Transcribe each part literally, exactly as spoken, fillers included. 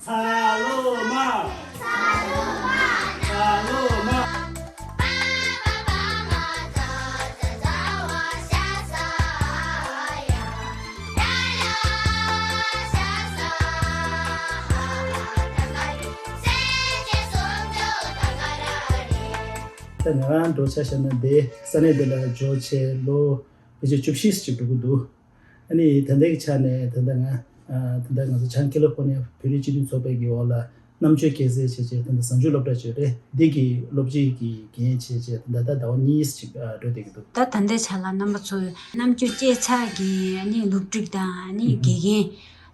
ཚ་ལོ་མ། ཚ་ལོ་མ། ད་ང་རང་འགྲོ་ཆ་བཞག་ན་འདི་ས་གནས་འདི་ལ་འབྱོར་བྱས་ལོ་ཕལ་ཆེར་བཅུ་བཞི་ཅིག་འགྲོ་གི་འདུག་ཨ་ནི་ད་ལྟའི་ཆ་ནས་ད་ལྟ་ང་ཨ་ད་ལྟ་ང་ཚོ་བྱང་ཁེ་ལི་ཧྥོར་ནི་ཡ་བོད་རིགས་སྤྱི་མཐུན་ཚོགས་པའི་གི་འོག་ལ་རྣམ་དཔྱོད་སྐྱེད་ཚལ་བྱས་བྱས་ད་ལྟ་གཟའ་མཇུག་སློབ་གྲྭ་བྱས་རེད། འདི་གི་སློབ་སྤྱི་གི་འགན་བྱས་བྱས་ད་ལྟ་ད་ཟླ་བ་གཉིས་ཅིག་ཨ་འགྲོ་བསྡད་ཀྱི་འདུག་ད་ད་ལྟའི་ཆ་ལ་རྣམ་པ་ཚོས་རྣམ་དཔྱོད་སྐྱེད་ཚལ་གྱི་ཨ་ནི་སློབ་ཕྲུག་དང་ཨ་ནི་དགེ་རྒན་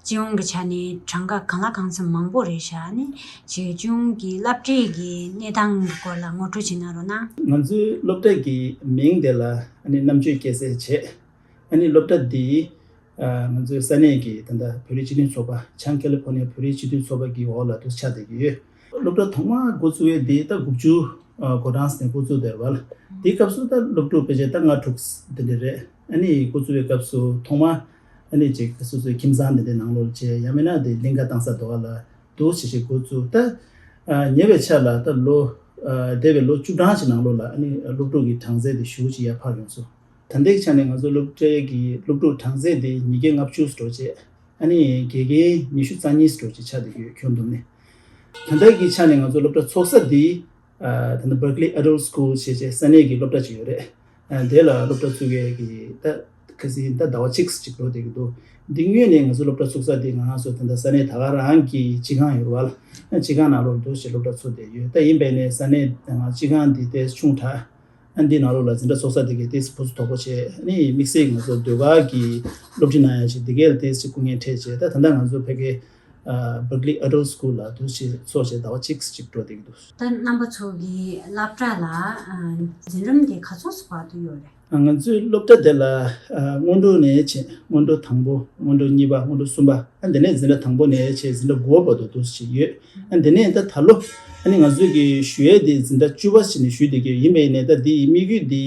སྤྱི་ཡོངས་ཀྱི་ཆ་ནས་གྲངས་ཀ་གང་ལ་གང་འཚམ་མང་པོ་རེད་ཤག་ཨ་ནི་ཅིག་སྤྱི་ཡོངས་ཀྱི་སློབ་གྲྭའི་གི་གནས་སྟངས་ཀྱི་སྐོར་ལ་ངོ་སྤྲོད་བྱེད་གནང་རོགས་གནང་། ང་ཚོའི་སློབ་གྲྭ་གི་མིང་དེ་ལ་ཨ་ནི་རྣམ་དཔྱོད་སྐྱེད་ཚལ་བྱས། ཨ་ནི་སློབ་གྲྭ་འདི་ཨ་ང་ཚོའི་ས་གནས་ཀྱི་ད་ལྟ་བོད་རིགས་སྤྱི་མཐུན་ཚོགས་པ་བྱང་ཁེ་ལི་ཧྥོར་ནི་ཡ་བོད་རིགས་སྤྱི་མཐུན་ཚོགས་པ་གི་འོག་ལ་དུ་ཆགས་བསྡད་ཀྱི་ཡོད། སློབ་གྲྭ་ཐོག་མ་འགོ་བཙུགས་ཡས་འདི་ད་དགུ་བཅུ་ཨ་འགོ་གྲངས་ནས་འགོ་བཙུགས་བསྡད་པ་ལ། དེའི་སྐབས་སུ་ད་སློབ་ཕྲུག་ཕལ་ཆེར་ད་ལྔ་དྲུག་དེ་འདྲ་རེད། ཨ་ནི་འགོ་བཙུགས་པའི་སྐབས་སུ་ཐོག་མ་ཨ་ནི་ཅིག་སོ་སོའི་ཁྱིམ་ཚང་འདི་འདྲའི་ནང་ལོགས་བྱས་ཡང་མིན་ན་དེ་གླིང་ག་བཏང་ས་དོ་བ་ལ་དུ་ཞེ་ཞེ་འགོ་བཙུགས། ད་ཨ་ཉེ་བའི་ཆར་ལ་ད་ལོ་ཨ་འདས་པའི་ལོ་བཅུ་གྲངས་ཀྱི་ནང་ལོགས་ལ་ཨ་ནི་སློབ་ཕྲུག་གི་གྲངས་ཚད་དེ་ཞེ་པོ་ཅིག་ཡར་འཕར་ཡོང་སོང་། ད་ལྟའི་ཆ་ནས་ང་ཚོ་སློབ་གྲྭའི་གི་སློབ་ཕྲུག་གྲངས་ཚད་དེ་ཉིས་བརྒྱ་ལྔ་བཅུ་འགྲོ་བྱས། ཨ་ནི་དགེ་རྒན་ཉི་ཤུ་རྩ་གཉིས་འགྲོ་བྱས་ཆགས་བསྡད་ཡོད། ཁྱོན་བསྡོམས་ནས། ད་ལྟའི་གི་ཆ་ནས་ང་ཚོ་སློབ་གྲྭ་ཚོགས་ས་འདི་ཨ་ད་ནི་Berkeley Adult School ཞེས་བྱས་ས་གནས་ཀྱི་སློབ་གྲྭ་ཅིག་ཡོད་རེད། ཨ་དེ་ལ་སློབ་གྲྭ་ཚུགས་ཡས་ཀྱི་ད་ཁ་སང་ད་ཟླ་བ་གཅིག་ཅིག་འགྲོ་བསྡད་ཀྱི་འདུག་འདི་སྔོན་ནས་ང་ཚོ་སློབ་གྲྭ་ཚུགས་ས་འདི་ང་རང་ཚོ་ད་ལྟ་ས་གནས་ད་ག་རང་གི་སྤྱི་ཁང་ཡོད་རེད་བ་ལ། སྤྱི་ཁང་ནང་ལོགས་འདུག་ཞེས་སློབ་གྲྭ་ཚུགས་བསྡད་ཡོད། ད་ཡིན་པས་ནས་ས་གནས་ང་སྤྱི་ཁང་འདི་ཏོག་ཙམ་ཆུང་དྲགས། ཨ་འདི་ནང་ལོགས་ལ་འཛིན་གྲྭ་ཚོགས་ས་འདི་གའི་ཏོག་ཙམ་ཕུ་ཚུགས་དོག་པོ་བྱས། ཨ་ནི་དམིགས་བསལ་ང་ཚོ་ཟློས་གར་གྱི་སློབ་ཁྲིད་གནང་ཡ་ཞིག་འདི་གའི་ཏོག་ཙམ་སྐུ་ངལ་འཕྲད་བྱས། ད་ད་ལྟ་ང་ཚོ་ཕ་གི་ཨ་Berkeley Adult School ལ་འདུག་ཞེས་ཚོགས་བྱས་ཟླ་བ་གཅིག་ཅིག་འགྲོ་བསྡད་ཀྱི་འདུག་ད་རྣམ་པ་ཚོ་གི་སློབ་གྲྭ་ལ་ཨ་འཛིན་རིམ་དེ་ག་ཚོད་ཙམ་བར་དུ་ཡོད་རེད། ང་ཚོའི་སློབ་གྲྭ་དེ་ལ་ཨ་སྔོན་འགྲོ་ནས་བྱས། སྔོན་འགྲོ་དང་པོ། སྔོན་འགྲོ་གཉིས་པ། སྔོན་འགྲོ་གསུམ་པ། ཨ་དེ་ནས་འཛིན་གྲྭ་དང་པོ་ནས་བྱས་འཛིན་གྲྭ་དགུ་པ་བར་དུ་འདུག་ཅིག་ཡོད། ཨ་དེ་ནས་ད་ད་ལོ་ཨ་ནི་ང་ཚོས་ཀྱི་ཞུ་ཡས་དེ་འཛིན་གྲྭ་བཅུ་པ་ཞིག་ནས་ཞུས་བསྡད་ཀྱི་ཡོད། ཡིན་པས་ནས་ད་འདི་ཡི་དམིགས་ཡུལ་འདི་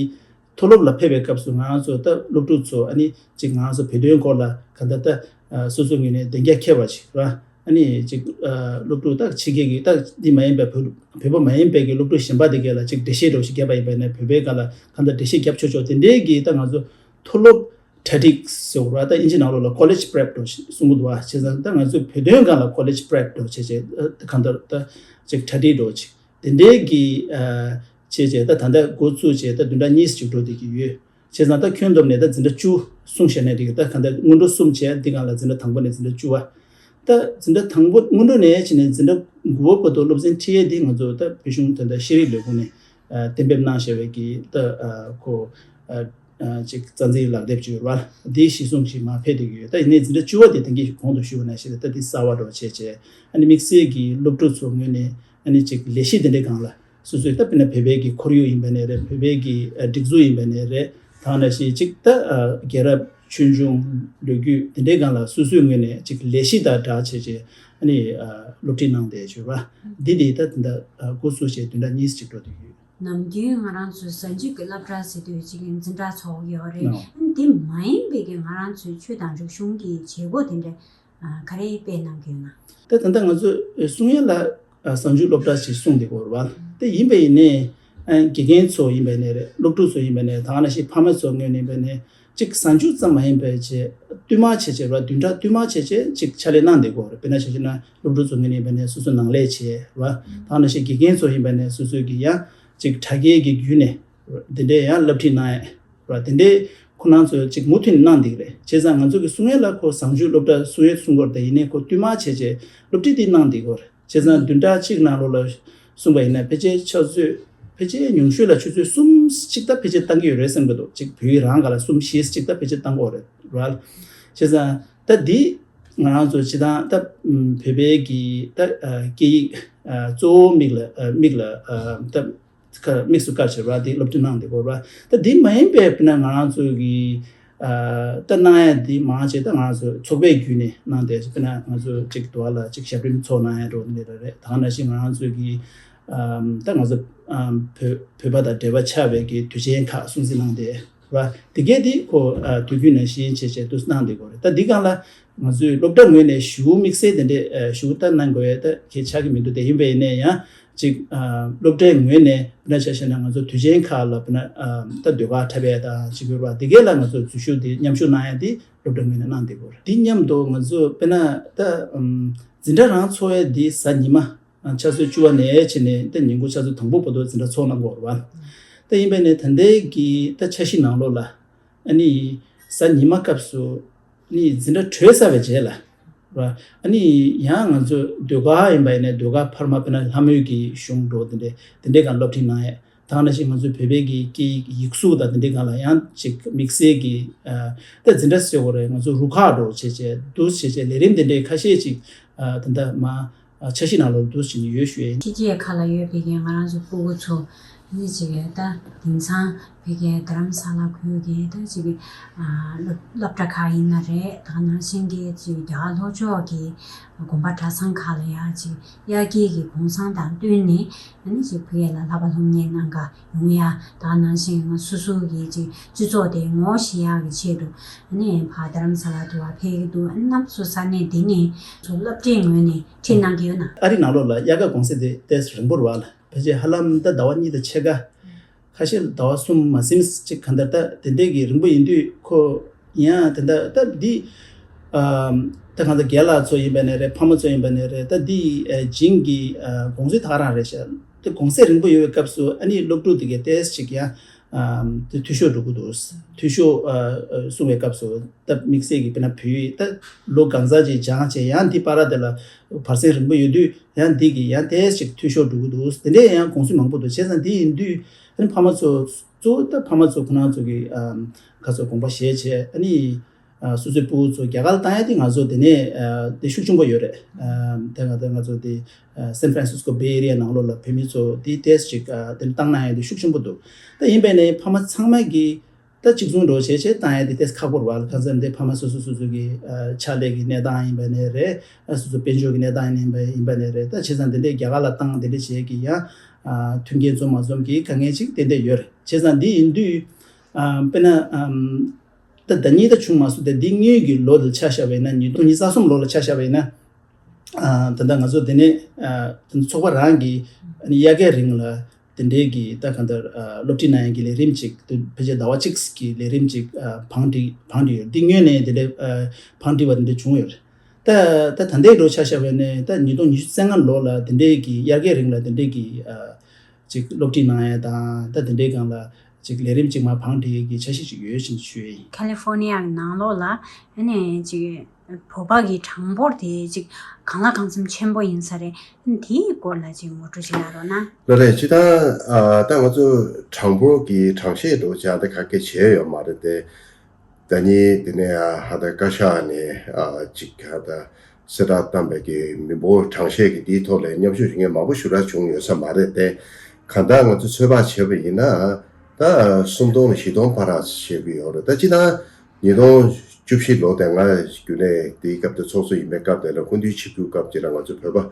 མཐོ་སློབ་ལ་ཕེབས་པའི་སྐབས་སུ་ང་རང་ཚོ་ད་སློབ་ཕྲུག་ཚོ་ཨ་ནི་ཅིག་ང་རང་ཚོ་བོད་དོན་སྐོར་ལ་ག་འདྲ་ད་ཨ་སོ་སོའི་ངོས་ནས་བདེན་རྒྱ་ཁྱབ་པ་ཅིག་ར། ཨ་ནི་ཅིག་ཨ་སློབ་ཕྲུག་ད་ཕྱི་རྒྱལ་གྱི་ད་འདི་མ་ཡིན་པའི་བོད་བོད་པ་མ་ཡིན་པའི་གི་སློབ་ཕྲུག་གཞན་པ་དེ་གས་ལ་ཅིག་འགྲེལ་བཤད་འདྲ་བོ་ཞིག་བརྒྱབ་པ་ཡིན་པ་ཡིན་ན་བོད་པའི་སྒང་ལ་གང་ལྟར་འགྲེལ་བཤད་བརྒྱབ་ཆོག་ཆོག་དེ་འདྲའི་གི་ད་ང་ཚོ་མཐོ་སློབ་གྲ་སྒྲིག་ཟེར་བ་ད་ཨིན་ཇི་ནང་ལོགས་ལ་College Prep འདྲ་བོ་ཞིག་གསུང་གི་འདུག་བ། བྱས་ཙང་ད་ང་ཚོ་བོད་དོན་སྒང་ལ་College Prep འདྲ་བོ་བྱས་བྱས་ཨ་གང་ལྟར་ད་ཅིག་གྲ་སྒྲིག་འདྲ་བོ་ཅིག་དེ་འདྲའི་གི་ཨ་བྱས་བྱས་ད་ད་ལྟ་འགོ་བཙུགས་བྱས་ད་བདུན་ཕྲག་གཉིས་ཅིག་འགྲོ་བསྡད་ཀྱི་ཡོད། བྱས་ཙང་ད་ཁྱོན་བསྡོམས་ནས་ད་འཛིན་གྲྭ་བཅུ་གསུངས་བཞག་ན་འགྲིག་གི། ད་གང་ལྟར་སྔོན་འགྲོ་གསུམ་བྱས། འདི་སྒང་ལ་འཛིན་གྲྭ་དང་པོ་ནས་འཛིན་གྲྭ་བཅུ་པ། ད་འཛིན་གྲྭ་དང་པོ་སྔོན་འགྲོ་ནས་བྱས་ནས་འཛིན་གྲྭ་དགུ་པ་བར་དུ་སློབ་ཚན་ཁྲིད་ཡས་འདི་ང་ཚོ་ད་བོད་གཞུང་ད་ལྟ་ཤེས་རིག་ལས་ཁུངས་ནས་ཨ་གཏན་འབེབས་གནང་བཞག་པའི་གི་ད་ཨ་ཁོ་ཨ་ཨ་ཅིག་རྩ་འཛིན་ལག་དེབ་ཅིག་ཡོད་རེད་བ། འདི་གཞི་བཟུང་ཞིག་མར་ཕེབས་བསྡད་ཀྱི་ཡོད། ད་ཡིན་ནའི་འཛིན་གྲྭ་བཅུ་པ་དེ་ད་གིན་གོང་དུ་ཞུས་པ་ནང་བཞིན་ད་འདི་གསར་པ་འདྲ་བོ་བྱས་བྱས་ཨ་ནི་དམིགས་བསལ་གྱི་སློབ་ཕྲུག་ཚོ་ངོས་ནས་ཨ་ནི་ཅིག་ལས་གཞི་དེ་འདྲའི་སྒང་ལ་སོ་སོའི་ད་དཔེར་ན་བོད་པའི་གི་ཁོར་ཡུག་ཡིན་པ་ནས་རེད། བོད་པའི་གི་ཨ་སྒྲིག་འཛུགས་ཡིན་པ་ནས་རེད། ད་ནང་བཞིན་ཅིག་ད་ཨ་རྒྱལ་རབས་ཆོས་འབྱུང་ལོ་རྒྱུས་དེ་འདྲའི་སྒང་ལ་སོ་སོའི་ངོས་ནས་ཅིག་ལས་གཞི་དང་སྦྲགས་བྱས་བྱས་ཨ་ནི་ཨ་སློབ་ཁྲིད་གནང་བསྡད་ཡོད་པ། འདི་དེ་ད་ད་ཨ་འགོ་བཙུགས་བྱས་བདུན་ཕྲག་གཉིས་ཅིག་འགྲོ་བསྡད་ཡོད། ནམ་རྒྱུན་ང་རང་ཚོའི་གཟའ་མཇུག་གི་སློབ་གྲྭ་ཟེར་དུས་ཅིག་འཛིན་གྲྭ་ཚོགས་ཡོད་རེད། ནོ། འདི་མ་ཡིན་པའི་གི་ང་རང་ཚོའི་ཆོས་དང་རིག་གཞུང་གི་བྱེད་སྒོ་དེ་འདྲ་ཨ་ག་རེ་སྤེལ་གནང་གི་ཡོད་ན། ད་ད་ལྟ་ང་ཚོ་གསུང་ཡས་ལ་ཨ་གཟའ་མཇུག་སློབ་གྲྭ་ཞིག་གསུངས་བསྡད་ཀྱི་ཡོད་རེད་བ། དེ་ཡིན་པ་ཡིན་ནའི་ཨ་དགེ་རྒན་ཚོ་ཡིན་པ་ནས་རེད། སློབ་ཕྲུག་ཚོ་ཡིན་པ་ནས་ད་ག་ནང་བཞིན་ཕ་མ་ཚོ་ངོས་ནས་ཡིན་པ་ནས་ཅིག་གཟའ་མཇུག་ཙམ་མ་ཡིན་པའི་ཆེད་བསྟུད་མར་བྱས་བྱས་རེད་བ། བདུན་ཕྲག་བསྟུད་མར་བྱས་བྱས་ཅིག་ཕྱག་ལས་གནང་བསྡད་ཀྱི་ཡོད་རེད། དཔེར་ན་ཆ་བཞག་ན་སློབ་ཕྲུག་ཚོ་ངོས་ནས་ཡིན་པ་ནས་སོ་སོ་ནང་ལས་བྱས་རེད་བ། ད་ག་ནང་བཞིན་དགེ་རྒན་ཚོ་ཡིན་པ་ནས་སོ་སོའི་གི་ཡང་ཅིག་དྲ་རྒྱའི་གི་བརྒྱུད་ནས་དེ་འདྲའི་ཡང་སློབ་ཁྲིད་གནང་ཡས་རེད་བ། དེ་འདྲའི་ཁོ་རང་ཚོ་ཅིག་མུ་མཐུད་ནས་གནང་བསྡད་ཀྱི་རེད། བྱས་ཙང་ང་ཚོ་གི་གསུང་ཡས་ལ་ཁོ་གཟའ་མཇུག་སློབ་གྲྭ་གསུང་ཡས་གསུང་སྐོར་དེ་ཡིན་ནའི་ཁོ་བསྟུད་མར་བྱས་བྱས་སློབ་ཁྲིད་དེ་གནང་བསྡད་ཀྱི་ཡོད་རེད། བྱས་ཙང་བདུན་ཕྲག་གཅིག་ནང་ལོགས་ལ་གསུངས་པ་ཡིན་ན་ཕལ་ཆེར་ཆུ་ཚོད་ཕལ་ཆེར་ཉུང་ཤོས་ལ་ཆུ་ཚོད་གསུམ་གཅིག་ད་ཕལ་ཆེར་བཏང་གི་ཡོད་རེད་བསམ་གྱི་འདུག་ཅིག་བོད་ཡིག་རང་སྒང་ལ་གསུམ་བཞི་གཅིག་ད་ཕལ་ཆེར་བཏང་གི་ཡོད་རེད་ར། བྱས་ཙང་ད་འདི་ང་རང་ཚོ་སྤྱིར་བཏང་ད་བོད་པའི་གི་ད་སྐད་ཡིག་གཙོ་བོ་མིག་ལ་མིག་ལ་ད་དམིགས་སུ་བཀར་བྱས་ར་དེ་སློབ་ཁྲིད་གནང་བསྡད་ཡོད་ར། ད་འདི་མ་ཡིན་པའི་དཔེར་ན་ང་རང་ཚོ་གི་ད་གནང་ཡ་འདི་མང་ཆེ་ད་ང་རང་ཚོ་ཚོགས་པའི་བརྒྱུད་ནས་གནང་བསྡད། དཔེར་ན་ང་ཚོ་ཅིག་དུ་བ་ལ་ཅིག་ཞབས་རིམ་ཚོགས་གནང་ཡ་འགྲོ་འདི་ར་རེད། ད་ག་ནང་བཞིན་ང་རང་ཚོ་གི་ཨམ་ད་ང་ཚོ་ཨམ་བོད་བོད་པ་དང་འབྲེལ་བ་ཆགས་པའི་གི་དུས་ཆེན་ཁག་སྲུང་བརྩི་གནང་སྟེ་ རེད་བ། དེ་གས་དེ་ཁོ་ཨ་དུས་རྒྱུན་ནང་བཞིན་བྱས་བྱས་དུ་གནང་བསྡད་ཡོད་རེད། ད་འདི་སྒང་ལ་ང་ཚོས་སློབ་གྲྭ་ངོས་ནས་ཞུ་དམིགས་བསལ་དེ་འདྲས་ཨ་ཞུ་ད་གནང་དགོས་ཡ་ད་གལ་ཆགས་ཀྱི་མི་འདུག་དེ་ཡིན་པ་ཡིན་ནའི་ཡང་ཅིག་ཨ་སློབ་གྲྭའི་ངོས་ནས་དཔེར་ན་ཆ་བཞག་ན་ང་ཚོ་དུས་ཆེན་ཁག་ལ་དཔེར་ན་ཨ་ད་ཟློས་གར་འཁྲབ་ཡ་དང་ཅིག་ཡོད་རེད་བ། དེ་གས་ལ་ང་ཚོ་འཛུལ་ཞུགས་དེ་མཉམ་ཞུགས་གནང་ཡ་དེ་སློབ་གྲྭ་ངོས་ནས་གནང་བསྡད་ཡོད་རེད། དེ་མཉམ་དུ་ང་ཚོ་དཔེར་ན་ད་ཨམ་འཛིན་གྲྭ་རང་ཚོགས་ཡ་དེ་གཟའ་ཉི་མ། ཆུ་ཚོད་བཅུ་པ་ནས་བྱས་ནས་ད་ཉིན་གུང་ཆུ་ཚོད་དང་པོ་བར་དུ་འཛིན་གྲྭ་ཚོགས་གནང་གི་ཡོད་རེད་བ། ད་ཡིན་པས་ནས་ད་ལྟའི་གི་ད་འཆར་གཞི་ནང་ལོགས་ལ་ཨ་ནི་གཟའ་ཉི་མ་སྐབས་སུ་ཨ་ནི་འཛིན་གྲྭ་གྲོལ་ཚར་བའི་རྗེས་ལ་རེད་བ། ཨ་ནི་ཡང་ང་ཚོ་ཟློས་གར་ཡིན་པ་ཡིན་ནའི་ཟློས་གར་འཕར་མ་དཔེར་ན་ལྷ་མོའི་གི་གཞུང་འགྲོ་དེ་འདྲས་དེ་འདྲས་གང་སློབ་ཁྲིད་གནང་ཡས། ད་ག་ནང་བཞིན་ང་ཚོའི་བོད་པའི་གི་སྐད་ཡིག་གཟུགས་དང་དེ་འདྲའི་སྒང་ལ་ཡང་ཅིག་དམིགས་བསལ་གྱི་ཨ་ད་འཛིན་གྲྭ་ཟེར་དགོས་རེད། ང་ཚོ་རུ་ཁག་འགྲོ་བྱས་བྱས་འདུག་བྱས་བྱས་ལས་རིམ་དེ་འདྲའི་ཁ་ཤས་ཅིག་ཨ་ད་ལྟ་མ་ཨ་འཆར་གཞི་ནང་ལོགས་འདུག་བྱས་ནས་ཡོད་ཞུ་ཡས་ཡིན། ཕྱི་རྒྱལ་ཁག་ལ་ཡོད་པའི་གི་ང་རང་ཚོ་སྤུ་གུ་ཚོ་ནི་ཅིག་ད་དེང་སང་ཕ་གིའི་རྡ་རམ་ས་ལ་ཁུལ་གྱི་ད་ཅིག་ཨ་སློབ་སློབ་གྲྭ་ཁག་ཡིན་ན་རེད། ད་ག་ནང་བཞིན་གྱི་ཅིག་རྒྱ་གར་ལྷོ་ཕྱོགས་ཀྱི་དགོན་པ་གྲྭ་ཚང་ཁག་ལ་ཡང་ཅིག་དབྱར་སྐྱིད་ཀྱི་གུང་སེང་དང་བསྟུན་ནས་ཨ་ནི་ཅིག་ཕ་གི་ལ་བསླབ་པ་སློབ་གཉེར་གནང་ག་ཡོང་ཡ། ད་ནང་བཞིན་ང་སོ་སོ་གི་ཅིག་སྤྱི་ཚོགས་དེ་ངོ་ཤེས་ཡག་གི་ཆེད་དུ་ཨ་ནི་ཕ་རྡ་རམ་ས་ལ་དུ་བ་ཕེབས་ཀྱི་འདུག་ཨ་ནི་གནམ་སོ་ས་གནས་དེ་ནས་ཚོ་སློབ་གྲྭའི་ངོས་ནས་ཁྲིད་གནང་གི་ཡོད་ན། ཨ་རི་ནང་ལོགས་ལ་དབྱར་ཁ་གུང་སེང་དེ་ཏོག་ཙམ་རིང་པོ་རེད་བ། ལ་ཕལ་ཆེར་ཧ་ལམ་ད་ཟླ་བ་གཉིས་དང་ཕྱེད་ཀ་ཁ་ཤས་ཟླ་བ་གསུམ་མ་ཟིན་ཅིག་གང་ལྟར་ད་དེ་འདྲས་ཀྱི་རིང་པོ་ཡིན་དུས་ཁོ་ཡིན་ཡང་དེ་འདྲ་ད་འདི་ཨམ་ད་གང་ལྟར་རྒན་ལགས་ཚོ་ཡིན་པ་ནས་རེད། ཕ་མ་ཚོ་ཡིན་པ་ནས་རེད། ད་འདི་ཨ་ཇིང་གི་ཨ་དགོངས་ཚུལ་ད་ག་རང་རེད་ཤག་ད་གུང་སེང་རིང་པོ་ཡོད་པའི་སྐབས་སུ་ཨ་ནི་སློབ་ཕྲུག་དེ་གའི་ཏོག་ཙམ་ཅིག་ཡང་ཨམ་དེ་འཐུས་ཤོར་འགྲོ་གི་འདུག་འཐུས་ཤོར་ཨ་ཨ་གསུང་བའི་སྐབས་སུ་ད་དམིགས་བསལ་གྱི་དཔེར་ན་བོད་ཡིག་ད་ལོ་གང་ཚང་ཅིག་སྦྱངས་བྱས་ཡང་འདི་བར་དེ་ལ་བར་སེང་རིང་པོ་ཡོད་དུས་ཡང་འདི་གི་ཡང་ཏོག་ཙམ་ཅིག་འཐུས་ཤོར་འགྲོ་གི་འདུག་དེ་འདྲའི་ཡང་དགོངས་ཚུལ་མང་པོ་འདུག་བྱས་ཙང་འདི་ཡིན་དུས། ཨ་ནི་ཕ་མ་ཚོ་གཙོ་བོ་ད་ཕ་མ་ཚོ་ཁོ་རང་ཚོ་གི་ཨམ་ཁ་ཚོ་དགོངས་པ་བཞེས་བྱས་ཨ་ནི་ཨ་སོ་སོའི་སྤུ་གུ་ཚོ་རྒྱ་གར་ལ་བཏང་ཡ་དེ་ང་ཚོ་དེ་ནས་ཨ་དེ་ཤུགས་ཆེན་པོ་ཡོད་རེད། ཨམ་དེ་ང་ཚོ་ང་ཚོ་དེ་ཨ་San Francisco Bay Area ནང་ལོགས་ལ་བོད་མི་ཚོ་དེ་ཏོག་ཙམ་ཅིག་ཨ་དེ་བཏང་གནང་ཡ་དེ་ཤུགས་ཆེན་པོ་འདུག་ད་ཡིན་པས་ནས་ཕ་མ་ཚང་མ་གི་ད་གཅིག་མཚུངས་འགྲོ་བྱས་བྱས་བཏང་ཡ་དེ་ཏོག་ཙམ་ཁག་པོ་རེད་བ། གང་ཟེར་ན་དེ་ཕ་མ་སོ་སོ་སོ་སོ་གི་ཨ་ཕྱག་ལས་ཀྱི་གནས་སྟངས་ཡིན་པ་ནས་རེད། ཨ་སོ་སོ་དཔལ་འབྱོར་གྱི་གནས་སྟངས་ཡིན་པ་ཡིན་པ་ནས་རེད། ད་བྱས་ཙང་དེ་འདྲའི་རྒྱ་གར་ལ་བཏང་དེ་འདྲ་བྱས་ཀྱི་ཡང་ཨ་མཐུན་རྐྱེན་འཛོམས་མ་འཛོམས་ཀྱི་དཀའ་ངལ་ཅིག་ཏན་ཏན་ཡོད་རེད། བྱས་ཙང་འདི་ཡིན་དུས་ཨ་དཔེར་ན་ཨམ་ད་ཟླ་གཉིས་ད་བྱུང་མ་སོང་། ད་འདི་སྔོན་གྱི་ལོ་དེ་ཆ་བཞག་པ་ཡིན་ན་ཉིས་སྟོང་ཉི་ཤུ་རྩ་གསུམ་ལོ་ལ་ཆ་བཞག་པ་ཡིན་ན་ཨ་ད་ལྟ་ང་ཚོ་དེ་ནས་ཨ་ད་ཚོགས་པ་རང་གི་ཨ་ནི་དབྱར་ཁའི་རིང་ལ་དེ་འདྲའི་གི་ད་གང་ལྟར་ཨ་སློབ་ཁྲིད་གནང་ཡག་གི་ལས་རིམ་ཅིག་དེ་ཕལ་ཆེར་ཟླ་བ་གཅིག་གི་ལས་རིམ་ཅིག་ཨ་བང་སྒྲིག་བང་སྒྲིག་ཡོད། འདི་སྔོན་ནས་དེ་འདྲའི་ཨ་བང་སྒྲིག་པ་དེ་འདྲ་བྱུང་ཡོད་རེད། ད་ད་ད་ལྟའི་ལོ་ཆ་བཞག་པ་ཡིན་ན་ད་ཉིས་སྟོང་ཉི་ཤུ་རྩ་ལྔ་ལོ་ལ་དེ་འདྲའི་གི་དབྱར་ཁའི་རིང་ལ་དེ་འདྲའི་གི་ཨ་ཅིག་སློབ་ཁྲིད་གནང་ཡ་དང་ད་དེ་འདྲའི་སྒང་ལ་ཅིག་ལས་རིམ་ཅིག་མར་བང་སྒྲིག་ཡ་གི་འཆར་གཞི་ཅིག་ཡོད་ཅེས་ཞུ་ཡ་ཡིན། ཁ་ལི་ཧྥོར་ནི་ཡ་གི་ནང་ལོགས་ལ་ཨ་ནི་ཅིག་བོད་པ་གི་གྲངས་འབོར་དེ་ཅིག་གང་ལ་གང་འཚམ་ཆེན་པོ་ཡིན་ས་རེད། དེའི་སྐོར་ལ་ཅིག་ངོ་སྤྲོད་ཅིག་གནང་རོགས་གནང་། ལགས་རེད། སྤྱིར་བཏང་ཨ་ད་ང་ཚོ་གྲངས་འབོར་གྱི་གྲངས་བཤད་འདྲ་བོ་ཅིག་ད་ག་གེ་བྱས་ཡོད་མ་རེད་དེ། ཟླ་ཉིན་དེ་ནས་ཨ་ཧ་ད་བཀའ་ཤག་ནས་ཨ་ཅིག་ཧ་ད་གསལ་བསྒྲགས་བཏང་བའི་གི་མི་འབོར་གྲངས་བཤད་ཀྱི་དེའི་ཐོག་ལ་མཉམ་ཞུགས་བྱེད་མཁན་མང་པོ་ཞེ་དྲག་བྱུང་ཡོད་ས་མ་རེད་དེ། གང་ལྟར་ང་ཚོ་ཚོད་དཔག་བྱས་པ་ཡིན་ན་ད་སུམ་སྟོང་ནས་བཞི་སྟོང་བར་བྱེད་ཀྱི་ཡོད་རེད། ད་སྤྱིར་བཏང་ཉིས་སྟོང་བཅུ་བཞི་ལོ་དེ་སྔ་རྒྱུན་ལས་དེའི་སྐབས་དེ་ཚོགས་གཙོ་ཡིན་པའི་སྐབས་དེ་ལ་སྐུ་མདུན་ཆིབས་བསྒྱུར་སྐབས་ཅིག་ལ་ང་ཚོ་བོད་པ་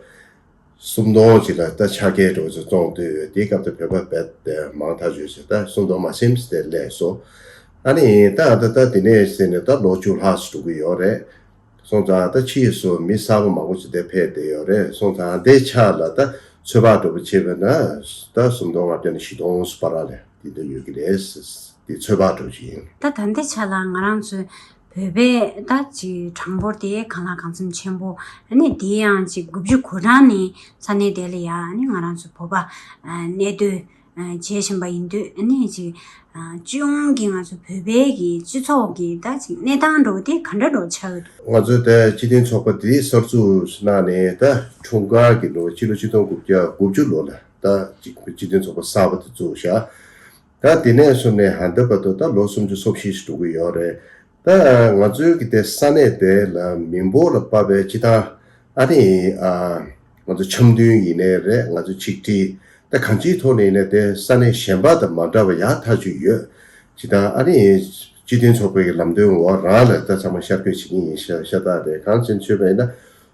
སུམ་སྟོང་ཅིག་ལ་ད་ཆ་རྐྱེན་འགྲོ་ཚོ་བཙོང་དུས་དེའི་སྐབས་དེ་བོད་པ་རྦད་དེ་མང་ཐག་ཆོད་ཟེར། ད་སུམ་སྟོང་མ་ཟིན་དེ་སླེབས་སོང་། ཨ་ནི་ད་ད་ད་དེ་ནས་ཟེར་ནས་ད་ལོ་བཅུ་ལྷག་ཙམ་འགྲོ་གི་ཡོད་རེད། སོང་ཙང་ད་ཕྱིས་སུ་མི་གསར་པ་མང་པོ་ཅིག་དེ་ཕེབས་བསྡད་ཡོད་རེད། སོང་ཙང་དེའི་ཆ་ལ་ད་ཚོད་དཔག་འདྲ་པོ་བྱས་པ་ན་ད་སུམ་སྟོང་ལྔ་བརྒྱ་ནས་བཞི་སྟོང་བར་ལ་དེ་འདྲ་ཡོད་ཀྱི་རེད། དེ་ཚོད་དཔག་འདྲ་པོ་ཅིག་ཡིན། ད་ད་ལྟའི་ཆ་ལ་ང་རང་ཚོའི་བོད་པའི་ད་ཅིག་གྲངས་འབོར་དེ་གང་ལ་གང་འཚམ་ཆེན་པོ། ཨ་ནི་དེ་ཡང་ཅིག་དགུ་བཅུ་གོ་གྲངས་ནས་ས་གནས་དེ་ལ་ཡ་ཨ་ནི་ང་རང་ཚོ་བོད་པ་ཨ་གནས་སྡོད་ཨ་བྱེད་བཞིན་པ་ཡིན་དུས། ཨ་ནི་ཅིག་ཨ་སྤྱི་ཡོངས་ཀྱི་ང་ཚོ་བོད་པའི་གི་སྤྱི་ཚོགས་ཀྱི་ད་ཅིག་གནས་སྟངས་འདྲ་པོ་དེ་ག་འདྲ་འདྲ་པོ་ཆགས་ཡོད་འདུག་ང་ཚོའི་ད་སྤྱི་མཐུན་ཚོགས་པ་དེ་གསར་འཛུགས་གནང་ནས་ད་འཁྲུངས་སྐར་གྱི་ལོ་ཕྱི་ལོ་ཆིག་སྟོང་དགུ་བརྒྱ་དགུ་བཅུ་ལོ་ལ་ད་ཅིག་སྤྱི་མཐུན་ཚོགས་པ་གསར་པ་དེ་བཙུགས་བཞག་ད་དེ་ནས་བཟུང་ནས་ད་ལྟ་བར་དུ་ད་ལོ་སུམ་ཅུ་སོ་བཞི་ཞིག་འགྲོ་གི་ཡོད་རེད། ད་ང་ཚོའི་གི་དེ་ས་གནས་དེ་ལ་མི་འབོར་ལ་དཔག་པའི་སྤྱི་བཏང་ཨ་ནི་ཨ་ང་ཚོ་འཆམ་མཐུན་ཡིན་ནའི་རེད། ང་ཚོ་ཆིག་སྒྲིལ་ད་གང་ཅིའི་ཐོག་ནས་ཡིན་ནའི་དེ་ས་གནས་གཞན་པ་དང་མ་འདྲ་བ་ཡག་ཐག་ཆོད་ཡོད། སྤྱི་བཏང་ཨ་ནི་སྤྱི་མཐུན་ཚོགས་པའི་གི་ལམ་སྟོན་འོག་རང་ལ་ད་ཚང་མ་ཤར་བསྐྱོད་བྱེད་ཀྱི་ཡིན་ཤ་ཤ་སྟག་རེད། གང་ཅིན་ཚོད་པ་ཡིན་ན་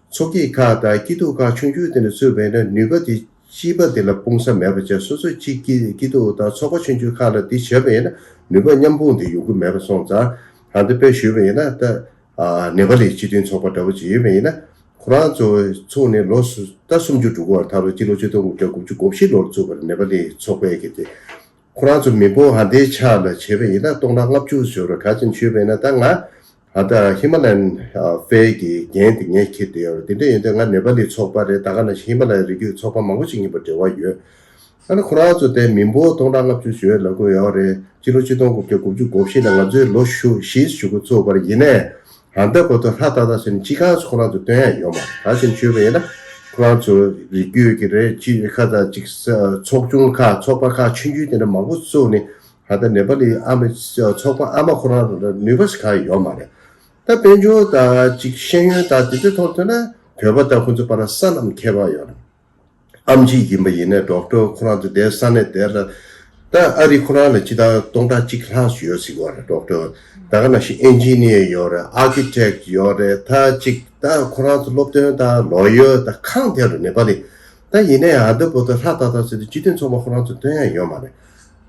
ཚོགས་སྐྱིད་ཁག་དང་སྐྱིད་སྡུག་ཁག་ཆུང་ཆུང་དེ་འདྲ་ཚོད་པ་ཡིན་ན་ནུས་པ་དེ་ སྤྱི་པ་དེ་ལ་སྤུངས་ས་མེད་པ་བྱས། སོ་སོའི་སྤྱི་སྐྱིད་སྐྱིད་སྡུག་དང་ཚོགས་པ་ཆུང་ཆུང་ཁག་ལ་དེ་བྱས་པ་ཡིན་ན་ནུས་པ་མཉམ་སྤུངས་དེ་ཡོང་གི་མེད་པ་སོང་ཙང་། ཧ་འདི་དཔེ་ཞུས་པ་ཡིན་ན་ད་ཨ་ནེ་པ་ལི་སྤྱི་མཐུན་ཚོགས་པ་འདྲ་བོ་ཅིག་ཡོད་པ་ཡིན་ན། ཁོ་རང་ཚོ་ཚུགས་ནས་ལོ་སུ་ད་སུམ་ཅུ་འགྲོ་གི་བར་ཐག་ལོ་སྤྱི་ལོ་ཆིག་སྟོང་དགུ་བརྒྱ་དགུ་བཅུ་གོ་བཞི་ལོར་བཙུགས་པ་རེད། ནེ་པ་ལི་ཚོགས་པའི་གི་དེ། ཁོ་རང་ཚོ་མི་འབོར་ཧ་འདིའི་ཆ་ལ་བྱས་པ་ཡིན་ན་སྟོང་ཕྲག་ལྔ་བཅུ་ཞོ་རུ་ག་ཅན་ཆོད་པ་ཡིན་ན། ད་ང་ཧ་ད་ཧི་མ་ལ་ཡན་ཨ་དཔལ་གྱི་རྒྱན་དེ་ངས་འཁྱེར་བསྡད་ཡོད་རེད། དེ་འདྲ་ཡིན་དུས་ང་ནེ་པ་ལི་ཚོགས་པ་རེད། ད་ག་ནང་བཞིན་ཧི་མ་ལ་ཡའི་རི་རྒྱུད་ཚོགས་པ་མང་པོ་ཅིག་ཡིན་པ་འབྲེལ་བ་ཡོད། ཨ་ནི་ཁོ་རང་ཚོ་དེ་མི་འབོར་སྟོང་ཕྲག་ལྔ་བཅུ་ཞོ་ལ་གོ་ཡོད་རེད། སྤྱི་ལོ་ཆིག་སྟོང་དགུ་བརྒྱ་དགུ་བཅུ་གོ་བཞི་ལ་ང་ཚོའི་ལོ་བཞི་བཞི་ཞུ་གི་ཚོགས་པར་ཡིན་ནའི། ཧ་འདི་བར་དུ་ཧྲ་ཏག་ཏག་ཟེར་ནས་ཅི་གང་ཁོ་རང་ཚོ་སྟོན་ཡ་ཡོད་མ་རེད། ག་ཅན་ཆོད་པ་ཡིན་ན་ཁོ་རང་ཚོ་རི་རྒྱུད་ཀྱི་རེད། ཅི་ཁ་ད་ཅིག་ཚོགས་ཆུང་ཁག་ཚོགས་པ་ཁག་ཆུང་ཆུང་དེ་འདྲ་མང་པོ་བཙུགས་ནས། ཧ་ད་ནེ་པ་ལི་ཨ་མ་ཚོགས་པ་ཨ་མ་ཁོ་རང་ལ་ནུས་པ་ཞིག་གང་ཡོད་མ་རེད། ད་དཔལ་འབྱོར་ད་ཅིག་ཤེས་ཡོན་ད་དེ་འདྲ་ཐོག་ཐོན་ན་བོད་པ་ད་ཁོ་ཚོ་བར་ལ་ས་རྣམས་ཁྱད་པར་ཡོད་རེད། ཨམ་ཆི་ཡིན་པ་ཡིན་ན་ཌོག་ཊར་ཁོ་རང་ཚོ་དེ་ས་གནས་དེ་ལ། ད་ཨ་རི་ཁོ་རང་ལ་ཅི་ད་སྟོང་ཕྲག་གཅིག་ལྷག་ཡོད་ཟེར་གོ་རེད། ཌོག་ཊར་ད་ག་ནང་བཞིན་ཨིན་ཇི་ནི་ཡར་ཡོད་རེད། ཨར་ཀི་ཊེག་ཡོད་རེད། ད་ཅིག་ད་ཁོ་རང་ཚོ་སློབ་སྟོན་ད་ལོ་ཡར་ད་གང་ཐད་རུ་ནེ་པ་ལི། ད་ཡིན་ནའི་ཨ་འདི་བོ་ད་ལྷ་ཏག་ཏག་ཟེར་དུས་སྤྱི་མཐུན་ཚོགས་པ་ཁོ་རང་ཚོ་སྟོན་ཡ་ཡོད་མ་རེད།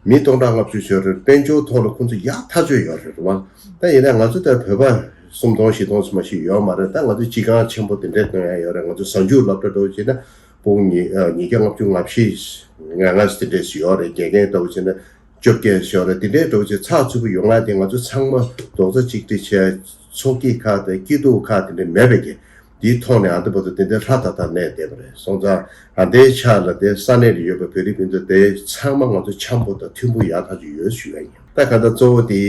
མི་སྟོང་ཕྲག་ལྔ་བཅུ་ཞོ་རེད། དཔལ་འབྱོར་ཐོག་ལ་ཁོང་ཚོ་ཡག་ཐག་ཆོད་ཡོད་རེད་བ། ད་ཡིན་ནའི་ང་ཚོ་ད་བོད་པ་སུམ་སྟོང་བཞི་སྟོང་ཙམ་ཞིག་ཡོད་མ་རེད། ད་ང་ཚོ་སྤྱི་ཁང་ཆེན་པོ་དེ་འདྲས་སྟོན་ཡ་ཡོད་རེད། ང་ཚོ་གཟའ་མཇུག་སློབ་གྲྭ་འགྲོ་བྱས་ན། དཔུང་ཉིས་ཨ་ཉིས་བརྒྱ་ལྔ་བཅུ་ང་བཞི་ང་ལྔ་དེ་འདྲས་ཡོད་རེད། དགེ་རྒན་ལྟ་བུ་བྱས་ན་བཅོ་བརྒྱད་ཡོད་རེད། དེ་འདྲས་འགྲོ་བྱས་ཚགས་ཚུད་པོ་ཡོང་ང་དེ་ང་ཚོ་ཚང་མ་རྡོག་རྩ་གཅིག་སྒྲིལ་བྱས། ཚོགས་སྐྱིད་ཁག་དང་སྐྱིད་སྡུག་ཁག་དེ་འདྲས་མེད་པའི་གི། དེའི་ཐོག་ནས་ཨ་འདི་བར་དུ་དེ་འདྲས་ལྷ་ཏག་ཏག་གནས་བསྡད་པ་རེད། སོང་ཙང་ཨ་འདིའི་ཆ་ལ་དེ་ས་གནས་ལ་ཡོད་པའི་བོད་རིགས་སྤུན་ཟླ་དེ་ཚང་མ་ང་ཚོ་འཆམ་པོ་དང་མཐུན་པོ་ཡག་ཐག་ཆོད་ཡོད་ཞུ་ཡ་ཡིན། ད་ག་ད་གཙོ་བོ་དེ།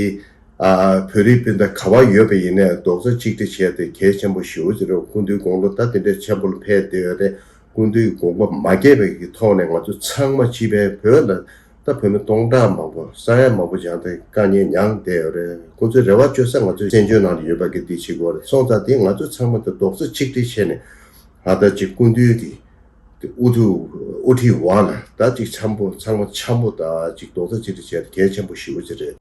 ཨ་བོད་རིགས་སྤུན་ཟླ་ག་བ་ཡོད་པ་ཡིན་ནའི་རྡོག་རྩ་གཅིག་སྒྲིལ་བྱས་ཏེ་གལ་ཆེན་པོ་ཞེ་པོ་ཅིག་རེད། སྐུ་མདུན་དགུང་ལོ་ད་དེ་འདྲས་ཆེན་པོ་ལ་ཕེབས་བསྡད་ཡོད་རེད། སྐུ་མདུན་དགོངས་པ་མ་བརྗེད་པའི་གི་ཐོག་ནས་ང་ཚོ་ཚང་མ་སྤྱི་པའི་བོད་ལ་ད་བོད་མི་སྟོང་ཕྲག་མང་པོ་ས་ཡ་མང་པོ་སྦྱངས་ཏེ་དཀའ་ངལ་མྱངས་བསྡད་ཡོད་རེད། ཁོང་ཚོའི་རེ་བ་བཅོལ་ས་ང་ཚོའི་བཙན་བྱོལ་ནང་ལ་ཡོད་པ་གི་དེ་བྱེད་དགོས་རེད། སོང་ཙང་དེ་ང་ཚོ་ཚང་མ་ད་རྡོག་རྩ་གཅིག་སྒྲིལ་བྱས་ནས་ཨ་ད་ཅིག་སྐུ་མདུན་གི་དེ་དབུ་ཐུག་དབུ་ཁྲིད་འོག་ལ་ད་ཅིག་འཆམ་པོ་ཚང་མ་འཆམ་པོ་ད་ཅིག་རྡོག་རྩ་གཅིག་སྒྲིལ་བྱས་ཏེ་གལ་ཆེན་པོ་ཞེ་པོ་ཅིག་རེད།